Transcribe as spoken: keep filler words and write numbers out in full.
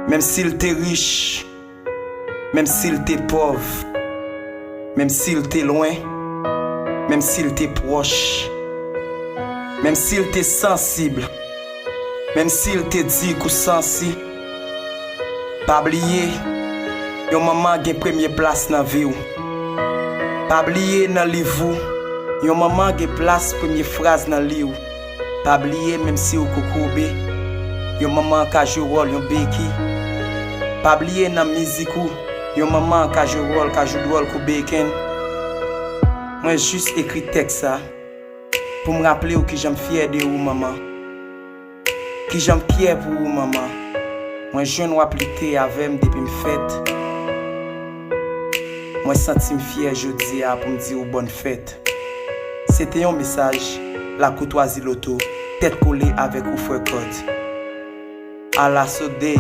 Menm si l te rich, menm si l te pòv, menm si l te lwen, menm si l te pwòch, menm si l te sansib, menm si l te di kou sansi, pa bliye, yon manman gen premye plas nan vi w. Pa bliye nan liv ou, yon manman gen plas premye fraz nan li w. Pa bliye menm si w kokobe, yon manman ka jwe wòl yon beki. Pa bliye nan mizik ou, yon manman ka jwe wòl, ka jwe dwòl kou beken. Mwen jis ekri tèks sa pou m raple w kijan m fyè de ou manman. Kijan m fyè pou ou manman. Mwen jwenn w ap lite avè m depi m fèt. Mwen santi m fyè jodi a pou m di w bòn fèt. Se te yon mesaj Lakoutwazi Loto, tèt kole avèk ou frè Kòd. Alaso Day.